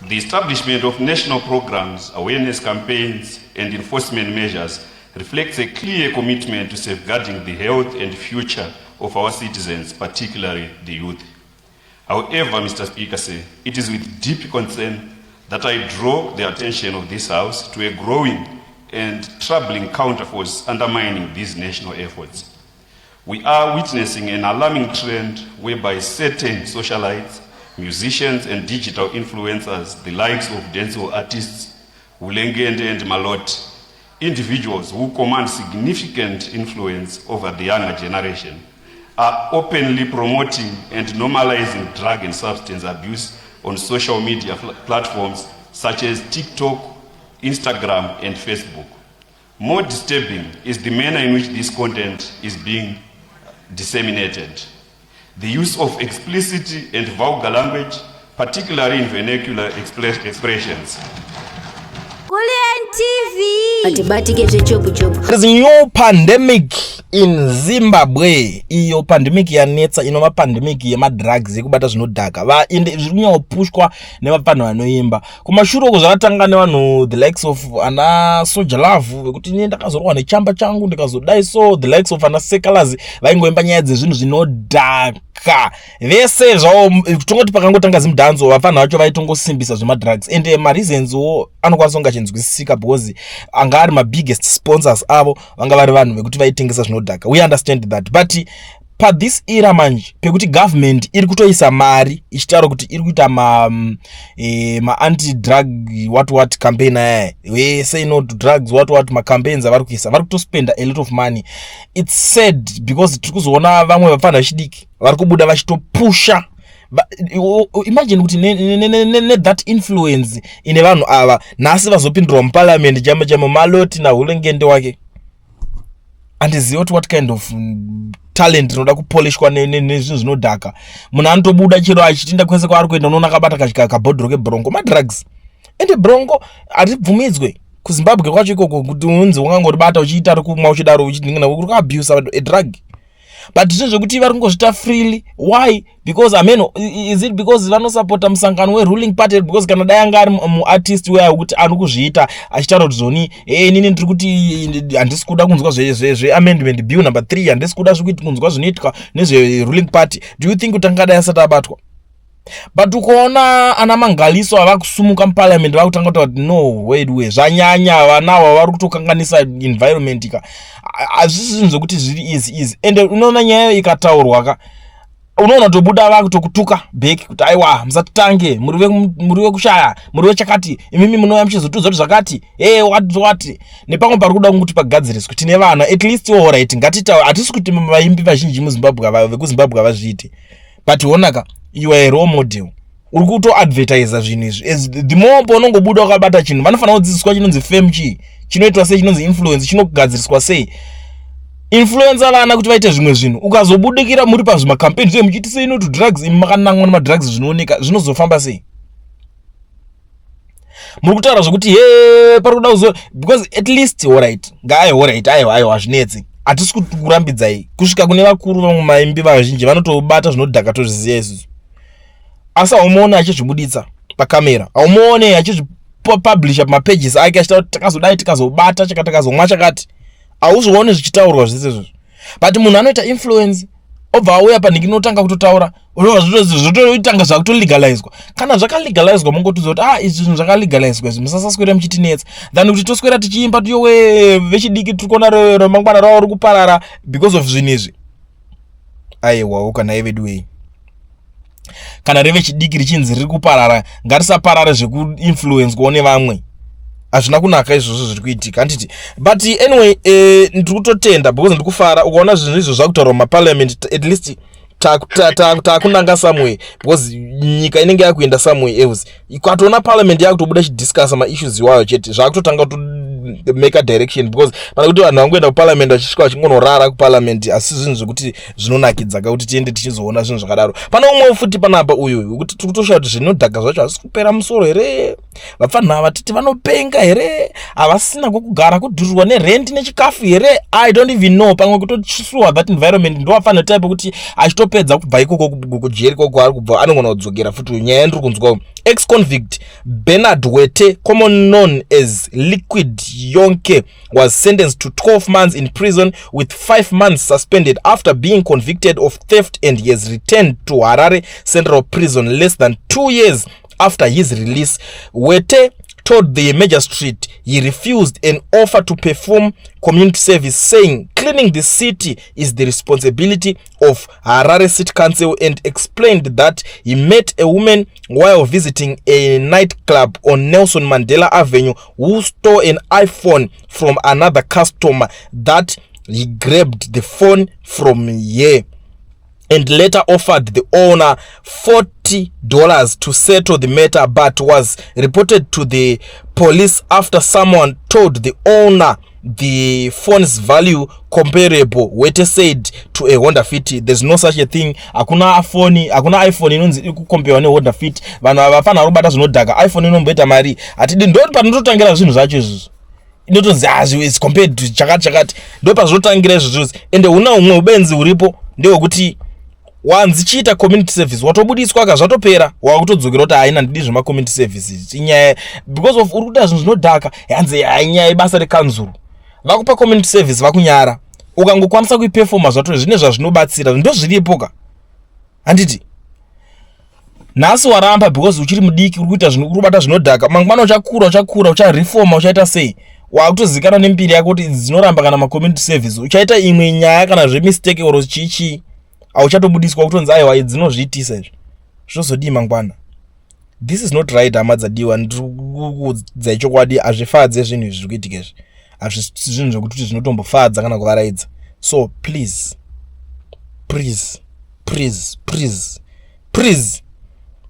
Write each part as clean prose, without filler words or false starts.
The establishment of national programs, awareness campaigns, and enforcement measures reflects a clear commitment to safeguarding the health and future of our citizens, particularly the youth. However, Mr. Speaker, sir, it is with deep concern that I draw the attention of this House to a growing and troubling counterforce undermining these national efforts. We are witnessing an alarming trend whereby certain socialites, musicians, and digital influencers, the likes of dancehall artists Hulengende and Malot, individuals who command significant influence over the younger generation, are openly promoting and normalizing drug and substance abuse on social media platforms such as TikTok, Instagram, and Facebook. More disturbing is the manner in which this content is being disseminated. The use of explicit and vulgar language, particularly in vernacular expressions. Kulliant TV. Atibatike zvechopu-chopu. There's a new pandemic in Zimbabwe. Iyo pandemic yanetsa inova pandemic yemadrugs, yekubata zvinodhaka. Ende zviri kunyanyopushwa nevapanhu vanoimba. Kumashure uko zvakatanga nevanhu the likes of ana Soul Jah Love, vekuti ine ndakazorwa nechamba changu ndikazodai. So the likes of ana Seh Calaz vaingoimba nyaya dzezvinhu zvinodhaka vese zvavo. Tongoti pakangotanga Zimdancehall, vapfanha vacho vaitongosimbisa zvemadrugs, ende mareasonswo anokwanisa kunge achinzwisisika because anga ari mabiggest sponsors avo vanga vari vanhu vekuti vaitengesa zvinodhaka. We understand that, but pathis era manje pekuti government iri kutoisa mari ichitaura kuti iri kuita ma ma-anti drug what what campaign aya, we say no to drugs, what what, macampaigns avari kuisa, vari kutospenda a lot of money. It's sad because tiri kuzoona vamwe vapfanha vechidiki vari kubuda vachitopusha. Imagine kuti nethat influence ine vanhu ava, nhasi vazopindurwa muparliament chamo chamo, Maloti naHulengende wake. Handizivi kuti what kind of talent rinoda kupolishwa nezvinhu zvinodhaka. Munhu anotobuda chero achitinda kwese kwaari kuenda, unoona akabata kabhodhoro kebronco, madrugs. Ende bronco hatibvumidzwe kuZimbabwe kwacho ikoko kuti unzi ungangoribata uchiita ri kumwa uchidaro, uchidingina uri kuabusa a drug. But zvinhu zvekuti vari kungozviita freely, why? Because ameno, is it because vanosapota musangano weruling party? Because kana dai anga ari muartist weya wekuti ari kuzviita achitaura kuti zvoni e inini ndiri kuti handisi kuda kunzwa zveamendment bill number 3, handisi kuda zvekuti kunzwa zvinoitwa nezveruling party, do you think kuti angadai asati abatwa? But ukaona ana Mangaliso ava kusumuka muparliament, vakutanga kutaura kuti no, wait, we zvanyanya, vanawa vari kutokanganisa environment ka, hazvisi zvinhu zvekuti zviri easy easy. Ende unoona nyaya ikataurwa ka, unoona tobuda vakutokutuka back kuti aiwa, musatitange, muri vekushaya, muri vechakati, imimi munouya muchizotudza kuti zvakati e what what. Nepamwe pari kuda kunguti pagadziriswe. Tine vana at least, alright, ngatitaure. Hatisi kuti vaimbi vazhinji muZimbabwe, vekuZimbabwe havazviiti, but honaka, you are a role model, uri kutoadvertisa zvinhu izvi. As the more paunongobuda wakabata chinhu, vanofanira kudzidziswa chinonzi fame chii, chinoitwa sei, chinonzi influence chinogadziriswa sei, influencer vana kuti vaite zvimwe zvinhu. Ukazobudikira muri pazvimacampaign zve muchiti say no to drugs, imi makanangwa nemadrugs, zvinooneka zvinozofamba sei? Muri kutaura zvokuti he pari kuda kuzo, because at least, alright, ngaai, alright, aiwa, aiwa, hazvinetsi, hatisi kurambidzai kusvika kune vakuru. Vamwe maimbi vazhinji vanotobata zvinodhaka, tozviziva isusu, asi haumuoni achizvibuditsa pakamera, haumuoni achizvipublisha pamapages ake achitaura kuti takazodai, tikazobata chakati, takazomwa chakati. Hauzvioni zvichitaurwa zvese izvozvo. But munhu anoita influence obva auya panhiki inotanga kutotaura, zvototanga zvakutolegalizwa. Kana zvakalegalizwa, mungotudza kuti ah, izvi zvinhu zvakalegalizwa izvi, musasaswera muchitinetsa, than kuti toswera tichiimba tiyowe vechidiki tiri kuona ramangwana ravo riri kuparara because of zvinhu izvi. Aiwawo, kana iveduwei, kana revechidiki richinzi riri kuparara, ngarisaparare zvekuinfluenswawo nevamwe. Hazvina kunaka izvozvo zviri kuitika, handiti? But anyway, ndiri kutotenda because ndiri kufara ukaona zvinhu izvo zvakutaurwa mumaparliament. At least takunanga somewhere, because nyika inenge yakuenda somewhere else. Ukatoona parliament yakutobuda ichidiscussa maissues iwayo chete, zvakutotanga kuto make a direction, because pana kuti vanhu vangoenda kuparliament vachisvika vachingonorara kuparliament, asi zvinhu zvekuti zvinonakidza ka kuti tiende tichizoona zvinhu zvakadaro. Pane umwe futi panapa uyu wekuti tiri kutoshaya kuti zvinodhaka zvacho hazvisi kupera musoro here. Vapfanha ava titi vanopenga here? Havasina kwekugara, kudhurirwa nerent nechikafu here? I don't even know. Pamwe kutosuwa that environment. Ndovapfanha type kuti achitopedza kubva ikoko kujeri koko ari kubva, anogona kudzokera futi. Nyaya yandiri kunzwa, ex-convict Bernard Wete, common known as Liquid Yonke, was sentenced to 12 months in prison with 5 months suspended after being convicted of theft, and he has returned to Harare Central Prison less than 2 years after his release. Wete told the magistrate he refused an offer to perform community service, saying cleaning the city is the responsibility of Harare City Council, and explained that he met a woman while visiting a nightclub on Nelson Mandela Avenue who stole an iPhone from another customer, that he grabbed the phone from here and later offered the owner $40 to settle the matter, but was reported to the police after someone told the owner the phone's value, comparable, Wete said, to a Honda Fit. There's no such a thing. Hakuna phone, hakuna iPhone inonzi iri kukompewa neHonda Fit. Vanhu ava vafanira kubata zvinodhaka. iPhone inomboita mari? Hatidi. Ndo panototangira zvinhu zvacho izvozvo. Inotonzi hazvi is compared to chakati chakati. Ndo pazvinotangira izvozvo. Ende huna humwe ubenzi huripo ndehwekuti wanzi chiita community service, watobudiswa ka, zvatopera, wakutodzokera kuti haina, ndidi zvemacommunity services. Inyaya because of uri kuita zvinhu zvinodhaka. Hanzi hainyaya ibasa rekanzuru. Vakupa community service, vakunyara. Ukangokwanisa kuipefoma, zvato zvine zvazvinobatsira. Ndo zviripo ka, handiti? Nhasi waramba because uchiri mudiki, uri kuita uri kubata zvinodhaka. Mangwana uchakura, uchakura, ucharefoma, uchaita sei? Wakutozikanwa nembiri yako kuti idzi dzinoramba kana macommunity service. Uchaita imwe nyaya kana zvemistake or chii chii, hauchatobudiswa, kutonzi aiwa, idzi dzinozviitisa izvi. Zvozodii mangwana? This is not right, hama dzadiwa. Ndiri kukuudzai chokwadi, hazvifadze zvinhu izvi zviri kuitika izvi. Hazvisi zvinhu zvekuti zvinotombofadza kana kuvaraidza. So please, please, please, please, please,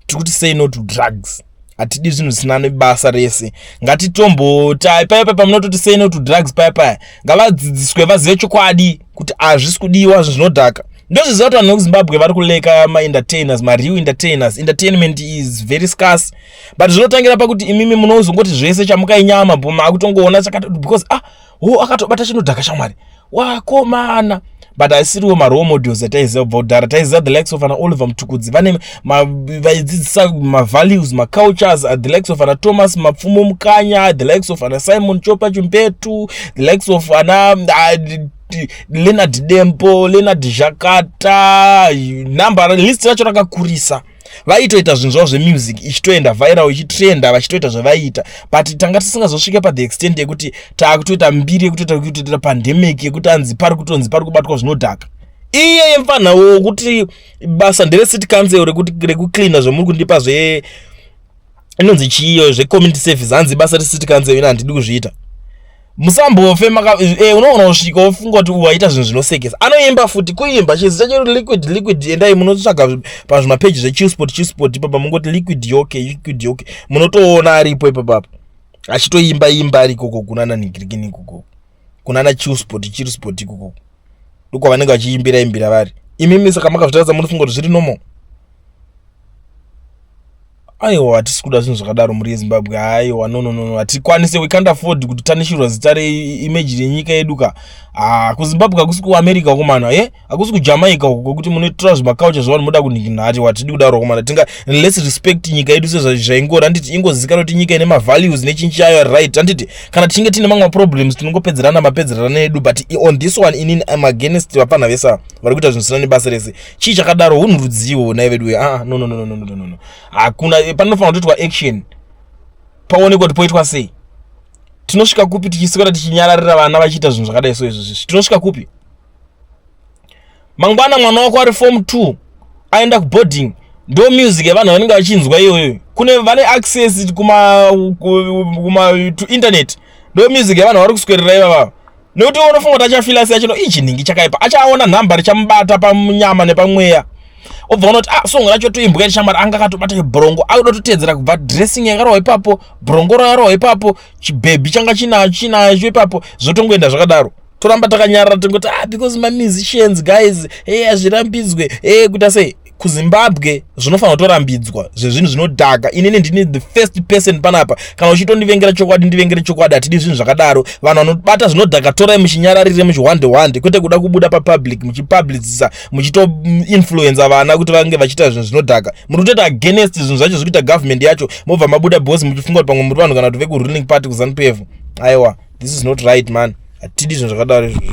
tiri kuti say no to drugs. Hatidi zvinhu zvisina nebasa rese. Ngatitombota paya paya pamunototi say no to drugs paya paya, ngavadzidziswe, vazive chokwadi kuti hazvisi kudiwa zvinhu zvinodhaka. Ndozviziva kuti vanhu vekuZimbabwe vari kuleka maentertainers, mareal entertainers. Entertainment is very scarce, but zvinotangira pakuti imimi munozongoti zvese chamukai nyama bo makutongoona chakati because, ah, ho, akatobata chinodhaka, shamwari, wakomana. But asiriwo marole models ataiziva kubva kudhara. Taiziva the likes of ana Oliver Mutukudzi, vane vaidzidzisa mavalues, macultures, the likes of ana Thomas Mapfumo Mukanya, the likes of ana Simon Chopa Chimbetu, the likes of ana Leonard Dempo, Leonard Zhakata. Number list racho rakakurisa. Vaitoita zvinhu zvavo zvemusic ichitoenda viral, ichitrenda, vachitoita zvavaiita, but tanga tisingazosvika pathe extent yekuti taakutoita mbiri yekutoita kutoita pandemic yekuti anzi pari kutonzi pari kubatwa zvinodhaka. Iye yemfanha wokuti basa nderecity council rekucleana, zvemuri kundipa zve inonzi chiiyo zvecommunity service, hanzi basa recity council, ino handidi kuzviita. Musambofe unoona kusvika wofunga kuti waita zvinhu zvinosekesa. Anoimba futi, kuimba chizi chacho Liquid, Liquid. Endai munotsvaga pazvimapeji zveChillspot, Chillspot ipapa, mungoti Liquid Yoke, Liquid Yoke, munotoona aripo ipapapa achitoimba imba ari ikoko kunana nigirikini ikoko, kunana Chillspot, Chillspot ikoko, ndokwavanenge vachiimbira imbira vari. Imimi saka makazvitaridza, munofunga kuti zviri normal? Aiwa, hatisi kuda zvinhu zvakadaro muri yeZimbabwe. Aiwa, no, no, no, hatikwanise. We can't afford kuti tanishirwa zita reimage renyika yedu ka. Ha, kuZimbabwe hakusi kuAmerica komana, ye hakusi kuJamaica uko kwekuti munotora zvimakaucha zvavanhu muda kunhingina. Hati hatidi kudaro komana. Tinga let's respect nyika yedu sezvaingori, handiti? Ingozikanwa kuti nyika ine mavalues nechinchi yayo, right? Handiti kana tichinge tine mamwe maproblems, tinongopedzerana mapedzerana edu, but on this one, inini am against vapfana vesa vari kuita zvinhu zvisina nebasa rese. Chii chakadaro? Hunhu rudziwo nai vedu? Ah, no, no, no, no, no, no, no. Hakuna. Panofanira kutoitwa action, paonekwa kuti poitwa sei. Tinosvika kupi tichiswera tichinyararira vana vachiita zvinhu zvakadai? So izvozvi tinosvika kupi? Mangwana mwana wako ari form 2 aenda kuboarding, ndo music yevanhu vanenge vachinzwa iyoyo. Kune vane access kuma to internet, ndo music yevanhu vari kuswerera ivava, nekuti unofunga kuti achafila sei? Achino ichi nhingi chakaipa, achaona nhamba richamubata pamunyama nepamweya, obva unoti, ah, song racho toimbwa shamwari. Anga akatobata chibhorongo, akuda kutotedzera kubva dressing yakarohwa ipapo, bhorongo rakarohwa ipapo, chibhebhi changa chinacho chinacho ipapo, zvotongoenda zvakadaro. Toramba takanyarara, tingoti, ah, because mamusicians, guys, hey, hazvirambidzwe, hey, kuita sei? kuZimbabwe zvinofanira kutorambidzwa zvezvinhu zvinodhaka. Inini ndini the first person panapa. Kana uchitondivengera chokwadi, ndivengere chokwadi. Hatidi zvinhu zvakadaro. Vanhu vanobata zvinodhaka, torai muchinyararire, muchihwande hwande, kwete kuda kubuda papublic muchipublicisa, muchitoinfluenza vana kuti vange vachiita zvinhu zvinodhaka. Muri kutoita against zvinhu zvacho zviri kuita government yacho, mobva mabuda boss muchifunga kuti pamwe muri vanhu kana kuti vekuruling party kuZANU PF. Aiwa, this is not right, man. Hatidi zvinhu zvakadaro izvozvo.